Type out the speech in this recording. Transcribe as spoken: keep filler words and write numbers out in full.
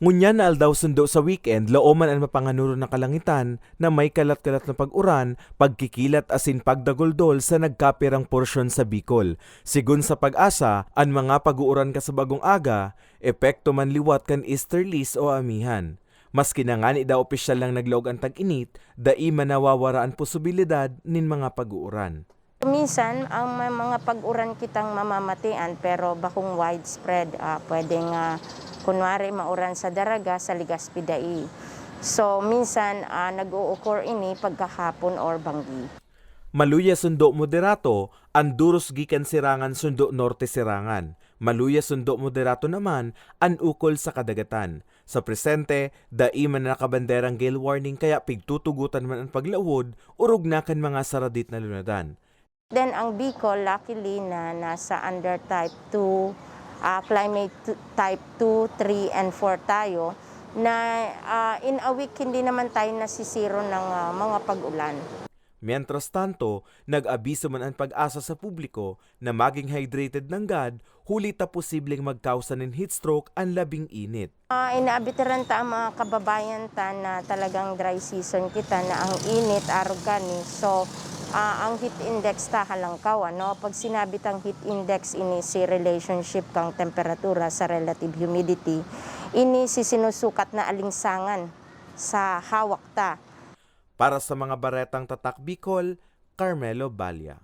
Ngunyan na aldaw sundo sa weekend, laoman an mapanganuron na kalangitan na may kalat-kalat na pag-uran, pagkikilat asin pagdaguldol sa nagkapirang porsyon sa Bicol. Sigon sa PAGASA, an mga pag-uuran kasabagong aga, epekto man liwat kan easterlies o amihan. Maski na ngani daw opisyal nang naglaog an tag-init, dai man nawawara an posibilidad nin mga pag-uuran. Minsan, ang may mga pag-uran kitang mamamatian pero bakong widespread, ah, pwedeng, ah, kunwari mauran sa Daraga, sa Legazpi dai. So, minsan, ah, nag-o-occur ini pagkahapon or banggi. Maluya sundo moderato, an duros gikan sirangan sundo norte sirangan. Maluya sundo moderato naman an ukol sa kadagatan. Sa presente, dai man nakabanderang gale warning kaya pigtutugotan man an paglawod orog na kan mga saradit na lunadan. Then, ang Bicol, luckily, na nasa under type two, ah, climate t-, type two, three, and four tayo, na, ah, in a week, hindi naman tayo nasisiro ng, ah, mga pag-ulan. Mientras tanto, nag-abiso man an PAGASA sa publiko na maging hydrated nanggad, huli ta posibleng magkausa nin heatstroke an labing init. Ah, inaabitiran ta ang mga kababayan ta na talagang dry season kita, na ang init, arog kani. So, ah, ang heat index ta halangkaw, ano? Pag sinabi tang heat index, ini si relationship kang temperatura sa relative humidity. Ini si sinusukat na alingsangan sa hawak ta. Para sa mga baretang Tatak Bicol, Carmelo Balla.